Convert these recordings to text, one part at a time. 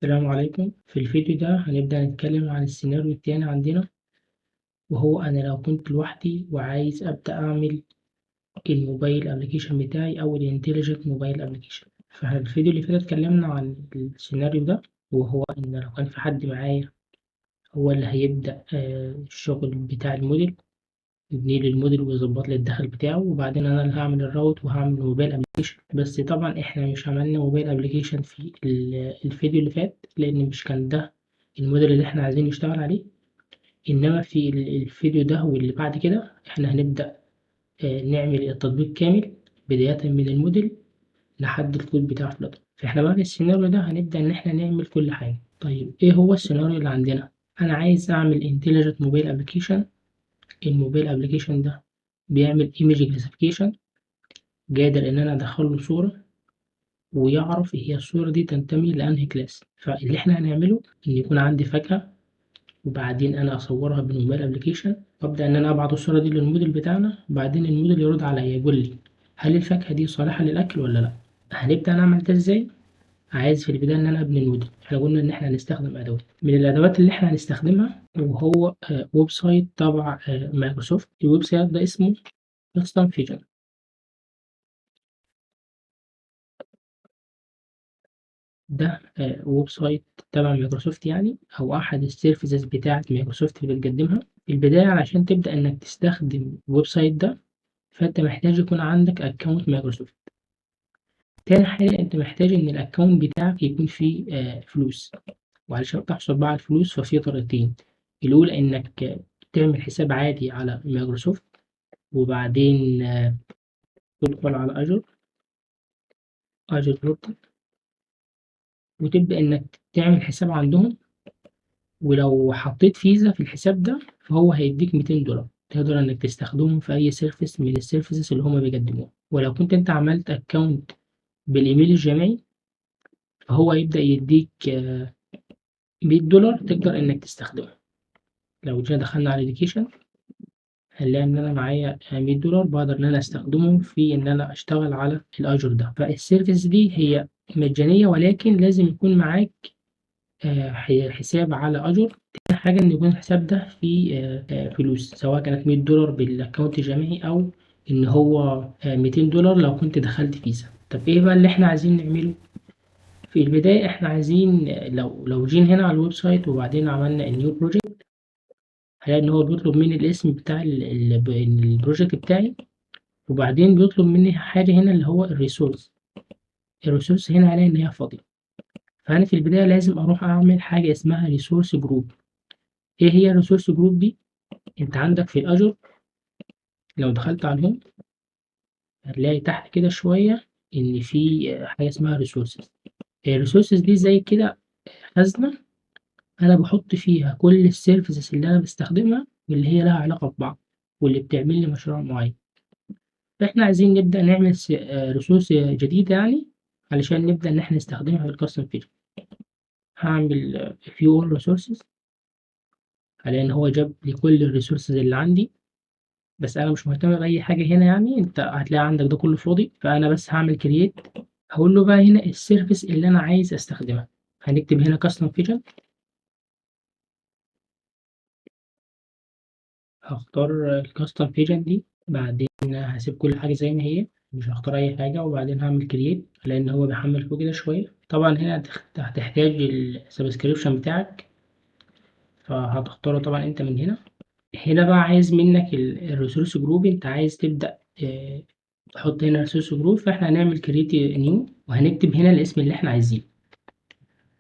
السلام عليكم. في الفيديو ده هنبدأ نتكلم عن السيناريو التاني عندنا، وهو أنا لو كنت لوحدي وعايز أبدأ أعمل ال mobile application بتاعي أو ال intelligent mobile application. فاحنا في الفيديو اللي فات اتكلمنا عن السيناريو ده، وهو إن لو كان في حد معايا هو اللي هيبدأ الشغل بتاع الموديل، يبني لي الموديل ويظبط لي الدخل بتاعه، وبعدين انا اللي هعمل ال route وهعمل mobile application. بس طبعا احنا مش عملنا mobile application في الفيديو اللي فات، لان مش كان ده الموديل اللي احنا عايزين نشتغل عليه. انما في الفيديو ده واللي بعد كده احنا هنبدأ نعمل التطبيق كامل بداية من الموديل لحد الكود بتاع Flutter. فاحنا بقى في السيناريو ده هنبدأ ان احنا نعمل كل حاجة. طيب ايه هو السيناريو اللي عندنا؟ انا عايز اعمل intelligent mobile application. ال mobile application ده بيعمل image classification، قادر ان انا ادخل له صورة ويعرف هي الصورة دي تنتمي لانهي class. فاللي احنا هنعمله ان يكون عندي فاكهة، وبعدين انا اصورها بال mobile application، وابدا ان انا ابعت الصورة دي للموديل بتاعنا، وبعدين الموديل يرد عليا يقول لي هل الفاكهة دي صالحة للاكل ولا لا. هنبدا نعمل ده ازاي؟ عايز في البداية ان انا ابني الموديل. احنا قلنا ان احنا هنستخدم ادوات. من الادوات اللي احنا هنستخدمها وهو website تبع مايكروسوفت. ال website ده اسمه Custom Vision. ده website تبع مايكروسوفت او احد ال services بتاعه مايكروسوفت اللي بتقدمها. في البداية علشان تبدأ انك تستخدم ال website ده فانت محتاج يكون عندك account مايكروسوفت. تاني حاجة انت محتاج ان ال account بتاعك يكون فيه فلوس. وعلشان تحصل بقى على الفلوس ففي طريقتين. الاولى انك تعمل حساب عادي على مايكروسوفت، وبعدين تدخل على Azure portal، وتبدأ انك تعمل حساب عندهم. ولو حطيت فيزا في الحساب ده فهو هيديك ميتين دولار تقدر انك تستخدمهم في اي service من ال services اللي هما بيقدموها. ولو كنت انت عملت account بالايميل الجامعي فهو يبدأ يديك مية دولار تقدر انك تستخدمه. لو جينا دخلنا على education هنلاقي ان انا معايا مية دولار بقدر ان انا استخدمهم في ان انا اشتغل على ال Azure ده. فال service دي هي مجانية، ولكن لازم يكون معاك حساب على Azure. تاني حاجة ان يكون الحساب ده فيه فلوس، سواء كانت مية دولار بال account الجامعي او ان هو ميتين دولار لو كنت دخلت فيزا. طب ايه بقى اللي احنا عايزين نعمله؟ في البداية احنا عايزين لو جينا هنا على ال website وبعدين عملنا ال new project، هلاقي ان هو بيطلب مني الاسم بتاع ال project بتاعي، وبعدين بيطلب مني حاجة هنا اللي هو ال resource. ال resource هنا هلاقي ان هي فاضية. فأنا في البداية لازم أروح أعمل حاجة اسمها resource group. إيه هي ال resource group دي؟ أنت عندك في ال Azure لو دخلت على ال home هتلاقي تحت كده شوية إن في حاجة اسمها resources. ال resources دي زي كده خزنة أنا بحط فيها كل ال services اللي أنا بستخدمها واللي هي لها علاقة ببعض واللي بتعمل لي مشروع معين. فإحنا عايزين نبدأ نعمل resource جديدة علشان نبدأ إن إحنا نستخدمها في ال custom vision. هعمل view all resources، هلاقي إن هو جاب لي كل ال resources اللي عندي، بس أنا مش مهتم بأي حاجة هنا، أنت هتلاقي عندك ده كله فاضي. فأنا بس هعمل create، هقول له بقى هنا ال service اللي أنا عايز أستخدمها. هنكتب هنا custom vision، هختار ال custom vision دي، بعدين هسيب كل حاجة زي ما هي، مش هختار أي حاجة، وبعدين هعمل create لأن هو بيحمل فوق كده شوية. طبعا هنا هتحتاج ال subscription بتاعك، فهتختاره طبعا أنت من هنا. هنا بقى عايز منك ال resource group، أنت عايز تبدأ تحط هنا resource group، فإحنا هنعمل create new وهنكتب هنا الاسم اللي إحنا عايزينه.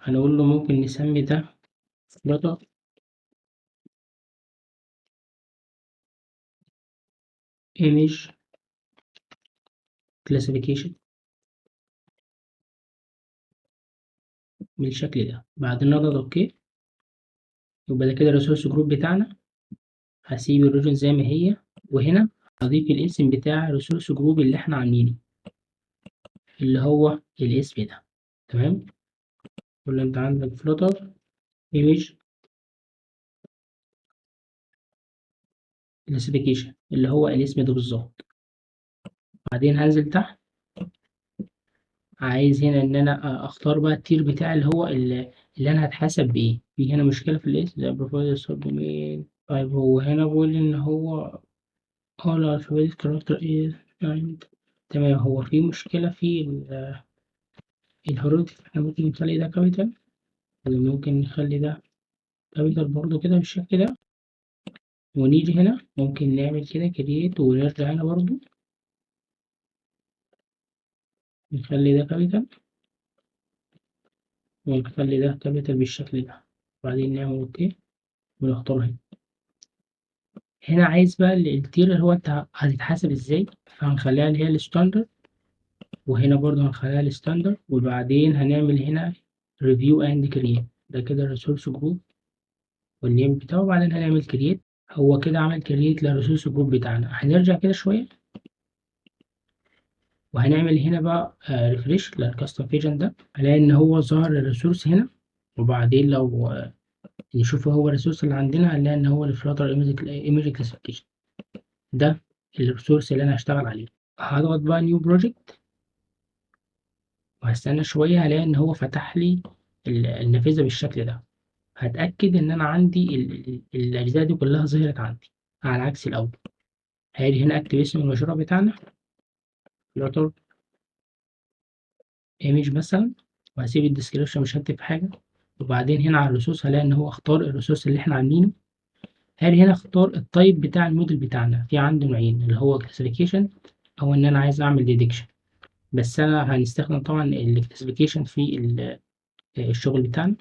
هنقول له ممكن نسمي ده Flutter image classification بالشكل ده. بعدين نضغط okay، يبقى ده كده ال resource group بتاعنا. هسيب ال region زي ما هي، وهنا هضيف الاسم بتاع ال resource group اللي احنا عاملينه اللي هو الاسم ده. تمام، قول له انت عندك Flutter image classification اللي هو الاسم ده بالظبط. بعدين هنزل تحت عايز هنا ان انا اختار بقى ال tier بتاعي اللي هو اللي انا هتحاسب بايه. في هنا مشكلة في الاسم ده provider subdomain. طيب هو هنا بيقول ان هو all alphabet character is and تمام. هو في مشكلة في الحروف، احنا ممكن نخلي ده capital وممكن نخلي ده capital برضو كده بالشكل ده، ونيجي هنا ممكن نعمل كده create ونرجع هنا برضو نخلي ده capital ونخلي ده capital بالشكل ده، وبعدين نعمل okay ونختار هنا. هنا عايز بقى ال tier اللي هو انت هتتحاسب ازاي، فهنخليها اللي هي ال standard، وهنا برضو هنخليها ال standard، وبعدين هنعمل هنا review and create، ده كده ال resource group وال name بتاعه، وبعدين هنعمل create. هو كده عمل create لل resource group بتاعنا. هنرجع كده شوية وهنعمل هنا بقى refresh لل custom vision ده، هنلاقي ان هو ظهر ال resource هنا. وبعدين لو نشوف هو ال resource اللي عندنا هنلاقي ان هو ال Flutter image classification، ده ال resource اللي انا هشتغل عليه. هضغط بقى new project وهستنى شوية، هلاقي ان هو فتح لي النافذة بالشكل ده. هتأكد ان انا عندي الاجزاء دي كلها ظهرت عندي على عكس الاول. هاجي هنا اكتب اسم المشروع بتاعنا Flutter image مثلا، وهسيب ال description مش هكتب حاجة. وبعدين هنا على ال resource هلاقي ان هو اختار ال resource اللي احنا عاملينه. هاجي هنا اختار ال type بتاع الموديل بتاعنا، في عندي نوعين اللي هو classification او ان انا عايز اعمل detection، بس انا هنستخدم طبعا ال classification في الشغل بتاعنا.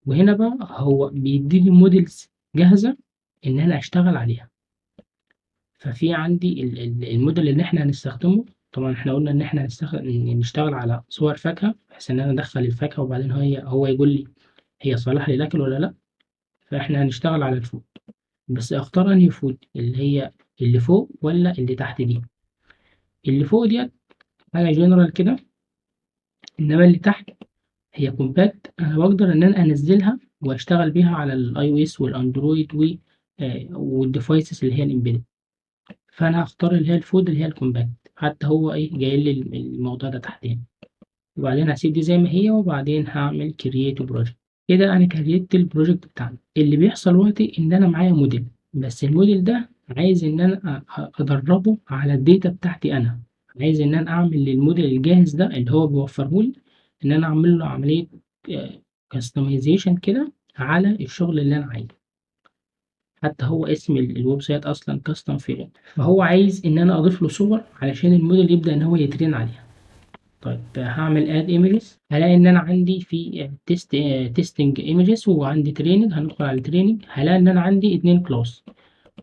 وهنا بقى هو بيديني models جاهزة ان انا اشتغل عليها. ففي عندي الموديل اللي احنا هنستخدمه، طبعا احنا قلنا ان احنا نشتغل على صور فاكهة بحيث ان انا ادخل الفاكهة وبعدين هو يقول لي هي صالحة للاكل ولا لا. فاحنا هنشتغل على ال food، بس اختار انهي food، اللي هي اللي فوق ولا اللي تحت دي؟ اللي فوق ديت حاجة جنرال كده، انما اللي تحت هي compact، انا بقدر ان انا انزلها واشتغل بيها على ال iOS وال Android وال devices اللي هي ال embedded. فانا هختار اللي هي ال food اللي هي ال compact، حتى هو ايه جاي لي الموضوع ده تحتين. وبعدين هسيب دي زي ما هي، وبعدين هعمل create project. كده انا create ال project بتاعنا. اللي بيحصل وقتي ان انا معايا موديل، بس الموديل ده عايز ان انا ادربه على ال data بتاعتي انا، عايز ان انا اعمل للموديل الجاهز ده اللي هو بيوفره لي ان انا اعمل له عملية customization كده على الشغل اللي انا عايزه. حتى هو اسم ال website اصلا custom vision، فهو عايز ان انا اضيف له صور علشان الموديل يبدا ان هو ي train عليها. طيب هعمل add images، هلاقي ان انا عندي في testing images وعندي training. هندخل على ال training، هلاقي ان انا عندي 2 class،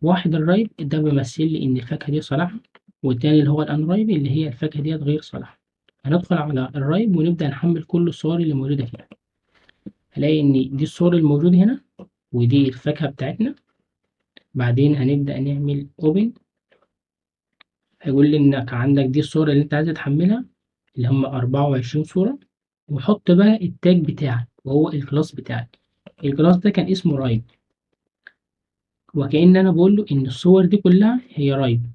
واحد ال ripe ده بيمثل لي ان الفاكهة دي صالحه، والتاني اللي هو ال unripe اللي هي الفاكهة ديت غير صالحه. هندخل على ال ripe ونبدا نحمل كل الصور اللي موجودة فيها. هلاقي ان دي الصور الموجودة هنا ودي الفاكهة بتاعتنا. بعدين هنبدا نعمل open، هيقول لي انك عندك دي الصور اللي انت عايز تحملها اللي هم 24 صورة، وحط بقى ال tag بتاعك وهو ال class بتاعك. ال class ده كان اسمه ripe، وكأن انا بقول له ان الصور دي كلها هي ripe.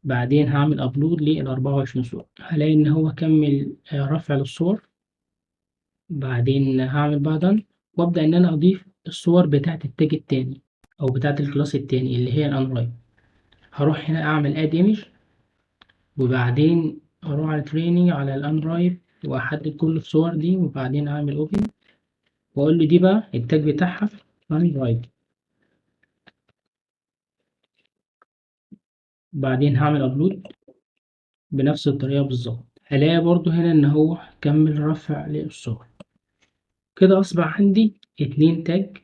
بعدين هعمل upload لل 24 صورة، هلاقي ان هو كمل رفع للصور. بعدين هعمل بقى done وابدا ان انا اضيف الصور بتاعت ال tag التاني او بتاعت ال class التاني اللي هي ال unripe. هروح هنا اعمل add image، وبعدين اروح على training على ال unripe واحدد كل الصور دي، وبعدين اعمل open واقول له دي بقى ال tag بتاعها unripe. بعدين هعمل upload بنفس الطريقة بالظبط. هلاقي برضو هنا ان هو كمل رفع للصور. كده اصبح عندي 2 tag،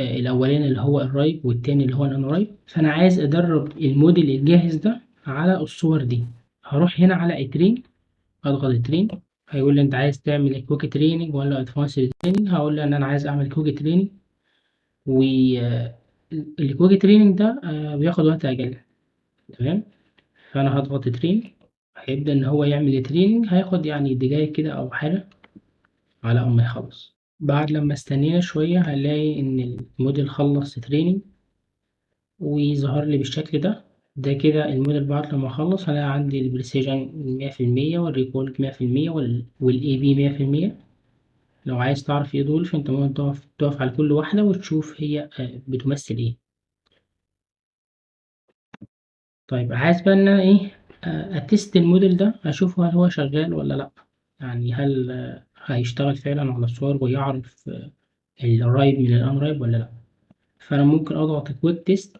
الاولاني اللي هو ال ripe والتاني اللي هو ال unripe. فانا عايز ادرب الموديل الجاهز ده على الصور دي. هروح هنا على train، اضغط train، هيقول لي انت عايز تعمل quick training ولا advanced training. هقول له ان انا عايز اعمل quick training، و ال quick training ده بياخد وقت اقل. تمام، فانا هضغط train، هيبدا ان هو يعمل training، هياخد يعني دقايق كده او حاجة على اما يخلص. بعد لما استنينا شوية هنلاقي ان الموديل خلص training وظهر لي بالشكل ده. ده كده الموديل بعد لما اخلص هلاقي عندي ال precision 100% وال recall 100% وال AP 100%. لو عايز تعرف ايه دول فانت ممكن تقف على كل واحدة وتشوف هي بتمثل ايه. طيب عايز بقى ان انا ايه، ا test ال model ده، اشوف هل هو شغال ولا لا، يعني هل هيشتغل فعلا على الصور ويعرف ال ripe من ال unripe ولا لا. فانا ممكن اضغط quick test.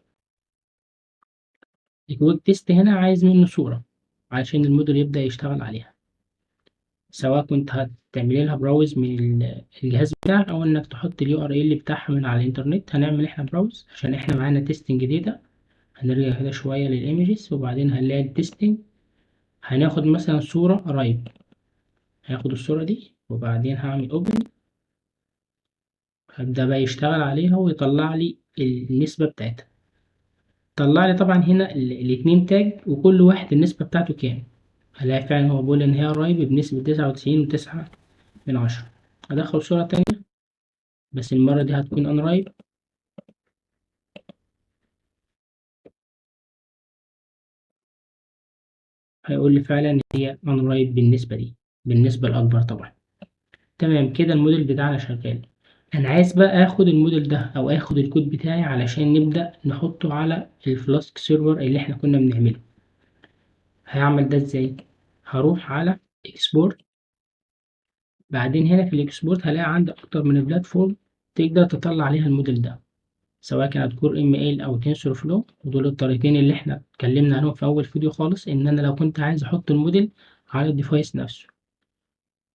ال quick test هنا عايز منه صورة عشان الموديل يبدأ يشتغل عليها، سواء كنت هتعملي لها browse من الجهاز بتاعك او انك تحط ال URL بتاعها من على الانترنت. هنعمل احنا browse عشان احنا معانا testing data. هنرجع كده شوية لل images وبعدين هنلاقي ال testing. هناخد مثلا صورة ripe، هاخد الصورة دي وبعدين هعمل open، هبدأ بقى يشتغل عليها ويطلع لي النسبة بتاعتها. طلع لي طبعا هنا الاتنين tag وكل واحد النسبة بتاعته كام. هلاقي فعلا هو بيقول إن هي ripe بنسبة 99.9. هدخل صورة تانية بس المرة دي هتكون unripe. هيقول لي فعلا إن هي unripe بالنسبة دي، بالنسبة الأكبر طبعا. تمام كده الموديل بتاعنا شغال. أنا عايز بقى آخد الموديل ده أو آخد الكود بتاعي علشان نبدأ نحطه على ال Flask server اللي إحنا كنا بنعمله. هعمل ده إزاي؟ هروح على export، بعدين هنا في ال export هلاقي عندي أكتر من platform تقدر تطلع عليها الموديل ده، سواء كانت Core ML او TensorFlow، ودول الطريقتين اللي احنا اتكلمنا عنهم في اول فيديو خالص، ان انا لو كنت عايز احط الموديل على ال device نفسه.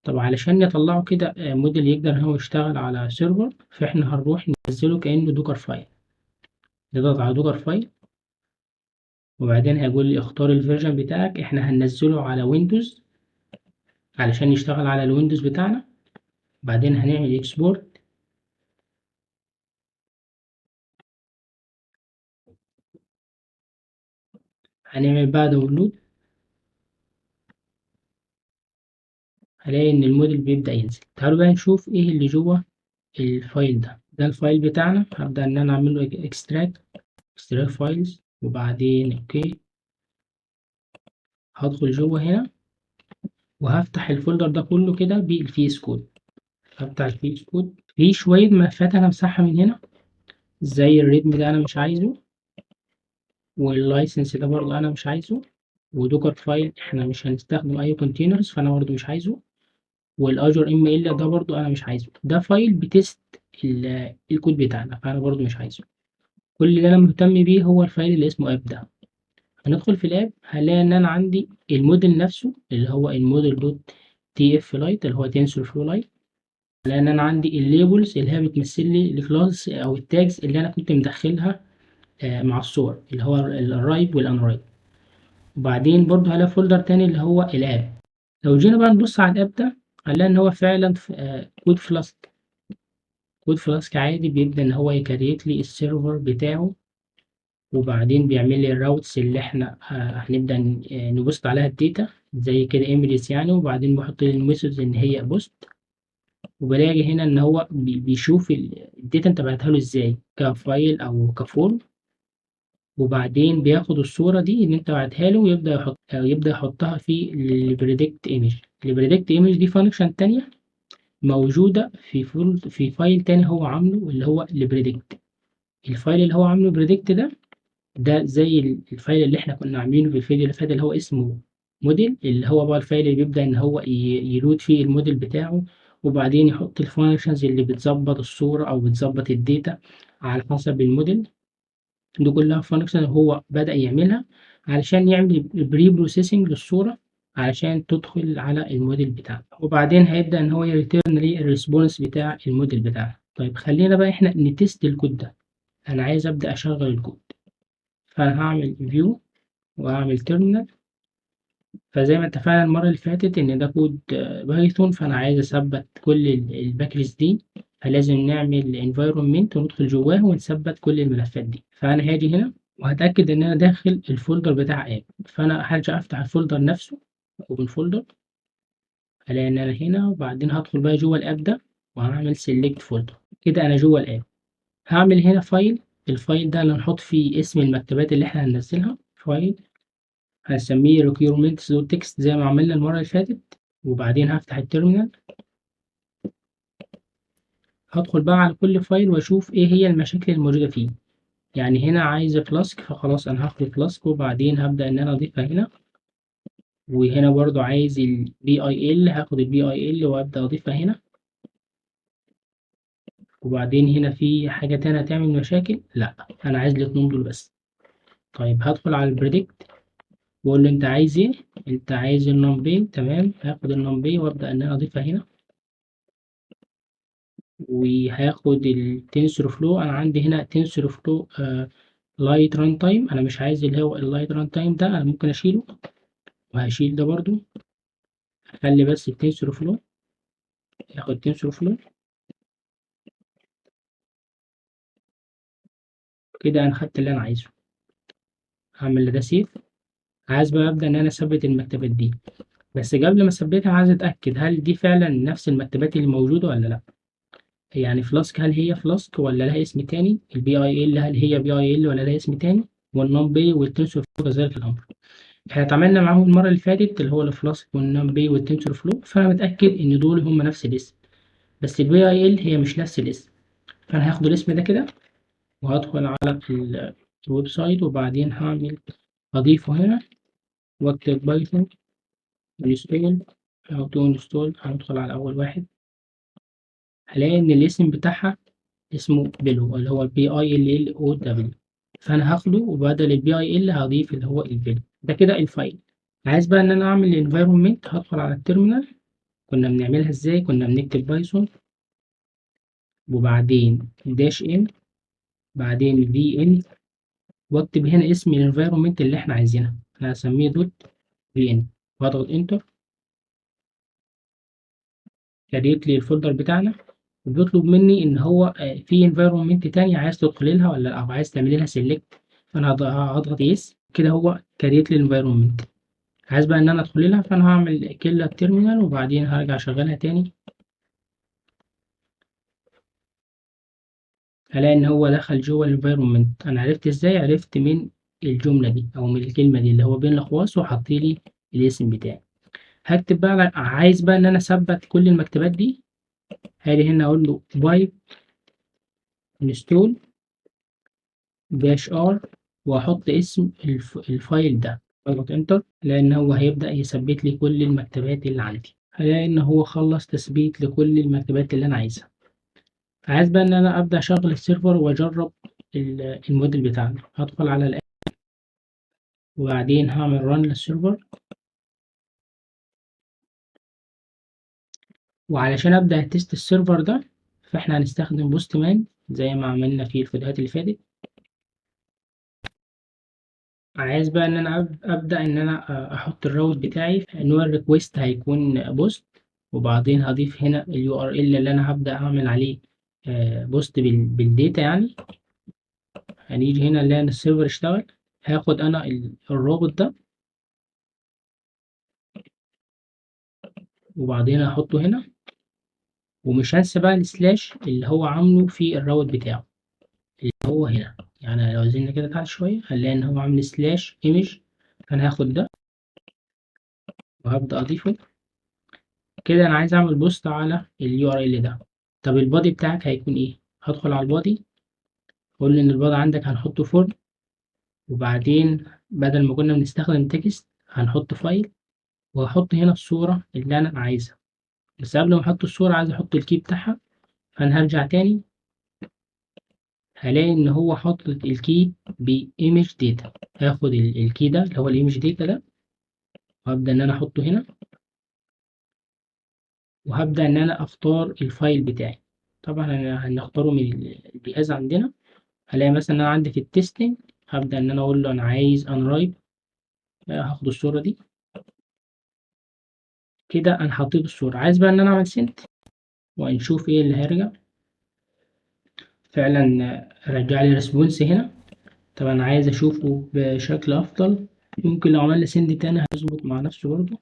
طب علشان نطلعه كده موديل يقدر ان هو يشتغل على server، فاحنا هنروح ننزله كانه Docker file. نضغط على Docker file وبعدين هيقول لي اختار ال version بتاعك، احنا هننزله على Windows علشان يشتغل على ال Windows بتاعنا. بعدين هنعمل export، هنعمل بقى download، هلاقي ان الموديل بيبدأ ينزل. تعالوا بقى نشوف ايه اللي جوه ال file ده. ده ال file بتاعنا، هبدأ ان انا اعمل له extract files وبعدين okay. هدخل جوه هنا وهفتح ال folder ده كله كده بال VS Code. هفتح ال VS Code، في شوية ملفات انا همسحها من هنا زي ال README ده انا مش عايزه، وال license ده برضه انا مش عايزه، و Docker file احنا مش هنستخدم اي containers فانا برضه مش عايزه، وال Azure ML ده برضه انا مش عايزه. ده file ب test الكود بتاعنا فانا برضه مش عايزه. كل اللي انا مهتم بيه هو ال file اللي اسمه app ده. هندخل في ال app هنلاقي ان انا عندي الموديل نفسه اللي هو ال model dot TF lite اللي هو TensorFlow Lite، لان انا عندي ال labels اللي هي بتمثل لي ال class او ال tags اللي انا كنت مدخلها مع الصور اللي هو ال ripe وال unripe. وبعدين برضو هلاقي folder تاني اللي هو ال app. لو جينا بقى نبص على ال app ده هنلاقي ان هو فعلا في code Flask، code Flask عادي بيبدا ان هو ي create لي ال server بتاعه، وبعدين بيعمل لي ال routes اللي احنا هنبدا ن post عليها ال data زي كده images يعني، وبعدين بحط لي ال methods ان هي post، وبلاقي هنا ان هو بيشوف ال data انت بعتها له ازاي ك file او ك form، وبعدين بياخد الصورة دي اللي انت بعتها له ويبدأ يبدأ يحطها في ال predict image. ال predict image دي function تانية موجودة في file تاني هو عامله اللي هو ال predict. ال file اللي هو عامله predict ده زي ال file اللي احنا كنا عاملينه في الفيديو اللي فات اللي هو اسمه موديل، اللي هو بقى ال file اللي بيبدأ ان هو ي load فيه الموديل بتاعه، وبعدين يحط ال functions اللي بتظبط الصورة او بتظبط ال data على حسب الموديل. دي كلها function هو بدأ يعملها علشان يعمل preprocessing للصورة علشان تدخل على الموديل بتاعنا، وبعدين هيبدأ ان هو ي return لي ال response بتاع الموديل بتاعنا. طيب خلينا بقى احنا ن test ال code ده. انا عايز ابدأ اشغل الكود، فانا هعمل view واعمل terminal. فزي ما اتفقنا المرة اللي فاتت ان ده code Python، فانا عايز اثبت كل ال packages دي، فلازم نعمل environment وندخل جواه ونثبت كل الملفات دي. فانا هاجي هنا وهتأكد ان انا داخل ال folder بتاع app، فانا هرجع افتح ال folder نفسه open folder، الاقي ان انا هنا، وبعدين هدخل بقى جوه ال app ده وهعمل select folder. كده انا جوه ال app. هعمل هنا file، ال file ده اللي هنحط فيه اسم المكتبات اللي احنا هننزلها، file هنسميه requirements.txt زي ما عملنا المرة اللي فاتت. وبعدين هفتح ال terminal، هدخل بقى على كل file واشوف ايه هي المشاكل الموجودة فيه. يعني هنا عايز Flask، فخلاص انا هاخد Flask وبعدين هبدأ ان انا اضيفها هنا. وهنا برضو عايز ال PIL، هاخد ال PIL وابدأ اضيفها هنا. وبعدين هنا في حاجة تانية هتعمل مشاكل؟ لا، انا عايز الاتنين دول بس. طيب هدخل على ال predict واقول له انت عايز ايه؟ انت عايز ال NumPy، تمام، هاخد ال NumPy وابدأ ان انا اضيفها هنا. وهاخد ال TensorFlow، انا عندي هنا TensorFlow Lite runtime، انا مش عايز اللي هو ال Lite runtime ده، انا ممكن اشيله، وهشيل ده برضو، اخلي بس ال TensorFlow، هاخد TensorFlow كده. انا خدت اللي انا عايزه، هعمل ده save. عايز بقى ابدا ان انا اثبت المكتبات دي، بس قبل ما اثبتها عايز اتاكد هل دي فعلا نفس المكتبات اللي موجوده ولا لا. يعني Flask هل هي Flask ولا لها اسم تاني؟ ال PIL هل هي PIL ولا لها اسم تاني؟ وال NumPy وال TensorFlow كذلك الامر. احنا اتعاملنا معاهم المره اللي فاتت اللي هو ال Flask وال NumPy وال TensorFlow، فانا متاكد ان دول هم نفس الاسم، بس ال PIL هي مش نفس الاسم. فانا هاخد الاسم ده كده وهدخل على ال website، وبعدين هعمل اضيفه هنا واكتب Python install او to install. هندخل على اول واحد، هلاقي ان الاسم بتاعها اسمه Pillow اللي هو بي اي ال ال او دبليو، فانا هاخده وبدل ال PIL هضيف اللي هو ال Pillow ده كده ال file. عايز بقى ان انا اعمل ال environment، هدخل على ال terminal. كنا بنعملها ازاي؟ كنا بنكتب Python وبعدين dash m بعدين venv، واكتب هنا اسم ال environment اللي احنا عايزينها، انا هسميه dot venv واضغط enter. create لي ال folder بتاعنا، وبيطلب مني ان هو في environment تاني عايز تدخلي لها ولا لا، او عايز تعملي لها select، فانا هضغط yes. كده هو create لي ال environment. عايز بقى ان انا ادخل لها، فانا هعمل kill ال terminal وبعدين هرجع اشغلها تاني. هلاقي ان هو دخل جوه ال environment. انا عرفت ازاي؟ عرفت من الجمله دي او من الكلمه دي اللي هو بين الاقواس وحط لي الاسم بتاعي. هكتب بقى، عايز بقى ان انا اثبت كل المكتبات دي، هاجي هنا اقول له pip install dash r واحط اسم ال file ده، اضغط enter، لان هو هيبدا يثبت لي كل المكتبات اللي عندي. هلاقي ان هو خلص تثبيت لكل المكتبات اللي انا عايزها. عايز بقى ان انا ابدا اشغل ال server واجرب الموديل بتاعنا. هدخل على الاب وبعدين هعمل run لل server، وعلشان ابدا test ال server ده فاحنا هنستخدم Postman زي ما عملنا في الفيديوهات اللي فاتت. عايز بقى ان انا ابدا ان انا احط ال route بتاعي، نوع ال request هيكون post، وبعدين هضيف هنا ال URL اللي انا هبدا اعمل عليه post بال data. يعني هنيجي هنا نلاقي ان ال server اشتغل، هاخد انا الرابط ده وبعدين هحطه هنا، ومش هنسى بقى ال slash اللي هو عامله في ال route بتاعه اللي هو هنا. يعني لو نزلنا كده تحت شويه هنلاقي ان هو عامل slash image، فانا هاخد ده وهبدا اضيفه كده. انا عايز اعمل post على ال URL ده. طب ال body بتاعك هيكون ايه؟ هدخل على ال body، اقول له ان ال body عندك هنحطه form، وبعدين بدل ما كنا بنستخدم text هنحط file، وهحط هنا الصورة اللي انا عايزها. بس قبل ما احط الصورة عايز احط ال key بتاعها، فانا هرجع تاني هلاقي ان هو حاطط ال key ب image data. هاخد ال key ده اللي هو ال image data ده، وهبدأ ان انا احطه هنا، وهبدأ ان انا اختار ال file بتاعي. طبعا هنختاره من الجهاز عندنا. هلاقي مثلا انا عندي في ال testing، هبدأ ان انا اقول له انا عايز unripe، هاخد الصورة دي كده. انا حطيت الصورة. عايز بقى ان انا اعمل send ونشوف ايه اللي هيرجع. فعلا رجع لي response هنا. طب انا عايز اشوفه بشكل افضل، ممكن لو عملنا send تاني هيظبط مع نفسه برضه.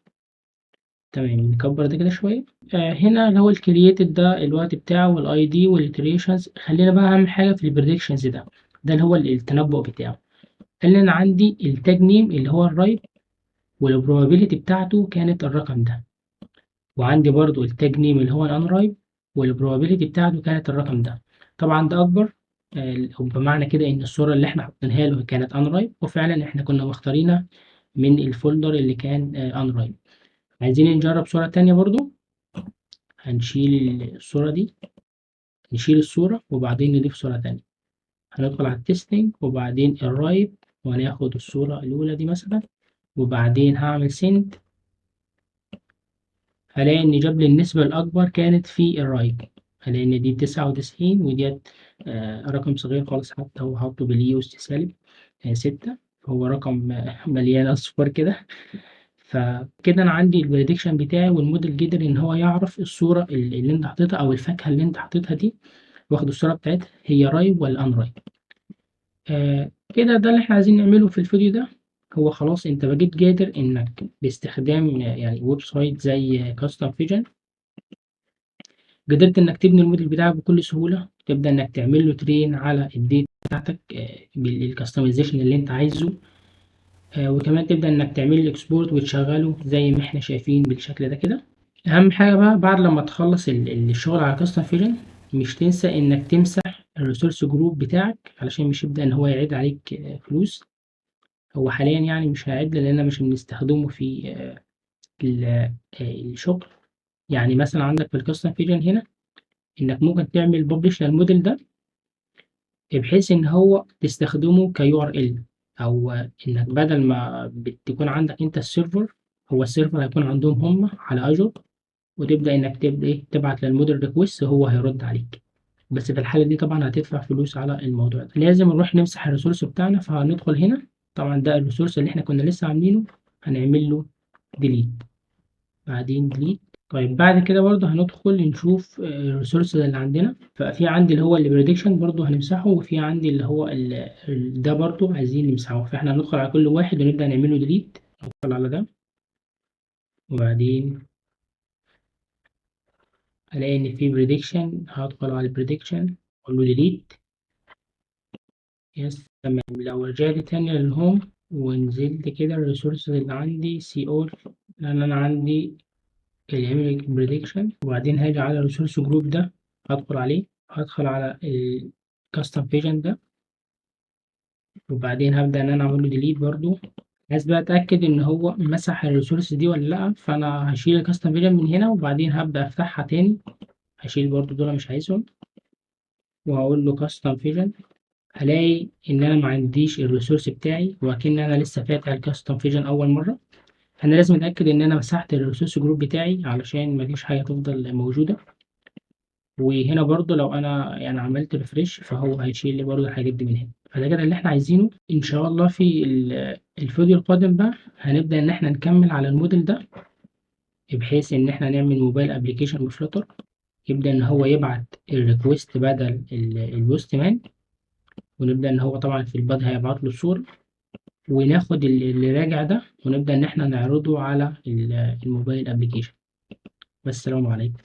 تمام، نكبر ده كده شويه. هنا اللي هو ال created ده الوقت بتاعه وال ID وال creations. خلينا بقى اهم حاجه في ال predictions ده اللي هو التنبؤ بتاعه. قال لي انا عندي ال tag name اللي هو ال ripe وال probability بتاعته كانت الرقم ده، وعندي برضو ال tag name اللي هو ال unripe وال probability بتاعته كانت الرقم ده. طبعا ده اكبر، بمعنى كده ان الصورة اللي احنا حاطينها له كانت unripe، وفعلا احنا كنا مختارينها من ال folder اللي كان unripe. عايزين نجرب صورة تانية برضو، هنشيل الصورة دي، نشيل الصورة وبعدين نضيف صورة تانية. هندخل على ال testing وبعدين ال ripe، وهناخد الصورة الأولى دي مثلا، وبعدين هعمل send. هلاقي إن جاب لي النسبة الأكبر كانت في ال ripe، هلاقي إن دي 99 وديت رقم صغير خالص، حتى هو حاطه بال e أس سالب 6، فهو رقم مليان أصفار كده. فكده أنا عندي ال prediction بتاعي، والموديل قدر إن هو يعرف الصورة اللي أنت حاططها أو الفاكهة اللي أنت حاططها دي، واخد الصورة بتاعتها هي ripe ولا unripe. كده ده اللي احنا عايزين نعمله في الفيديو ده. هو خلاص انت بقيت قادر انك باستخدام website زي Custom Vision قدرت انك تبني الموديل بتاعك بكل سهولة، تبدأ انك تعمل له train على ال data بتاعتك بال customization اللي انت عايزه، وكمان تبدأ انك تعمل له export وتشغله زي ما احنا شايفين بالشكل ده كده. اهم حاجة بقى بعد لما تخلص الشغل على Custom Vision، مش تنسى انك تمسح ال resource group بتاعك علشان مش يبدأ ان هو يعيد عليك فلوس. هو حاليا مش هيعد لان مش بنستخدمه في الشغل. مثلا عندك في ال Custom Vision هنا انك ممكن تعمل publish لل model ده بحيث ان هو تستخدمه ك URL، او انك بدل ما بتكون عندك انت ال server، هو ال server هيكون عندهم هم على Azure، وتبدا انك تبدا ايه تبعت لل model request وهو هيرد عليك. بس في الحاله دي طبعا هتدفع فلوس على الموضوع ده. لازم نروح نمسح ال resource بتاعنا، فهندخل هنا، طبعا ده ال resource اللي احنا كنا لسه عاملينه، هنعمل له delete، بعدين delete. بعد كده برضه هندخل نشوف ال resource اللي عندنا. ففي عندي اللي هو ال prediction برضه هنمسحه، وفي عندي اللي هو ده برضه عايزين نمسحه. فاحنا هندخل على كل واحد ونبدأ نعمله delete. ندخل على ده وبعدين هلاقي ان في prediction، هدخل على ال prediction اقول له delete، yes تمام. لو رجعت تاني لل home ونزلت كده ال resource اللي عندي see all، لان انا عندي ال image prediction، وبعدين هاجي على ال resource group ده هدخل عليه، هدخل على ال custom vision ده، وبعدين هبدأ ان انا اعمل له delete برضو. عايز بقى اتاكد ان هو مسح ال resource دي ولا لا، فانا هشيل ال custom vision من هنا وبعدين هبدأ افتحها تاني، هشيل برضو دول مش عايزهم، وهقول له custom vision. هلاقي ان انا ما عنديش ال resource بتاعي، وكأن انا لسه فاتح ال custom vision اول مره. فانا لازم اتاكد ان انا مسحت ال resource group بتاعي علشان مفيش حاجه تفضل موجوده. وهنا برضو لو انا عملت refresh فهو هيشيل لي برضو الحاجات دي من هنا. فده كده اللي احنا عايزينه. ان شاء الله في الفيديو القادم بقى هنبدا ان احنا نكمل على الموديل ده، بحيث ان احنا نعمل mobile application ب Flutter يبدا ان هو يبعت ال request بدل ال Postman، ونبدا ان هو طبعا في ال body هيبعت له الصوره، وناخد اللي راجع ده ونبدا ان احنا نعرضه على ال mobile application. والسلام عليكم.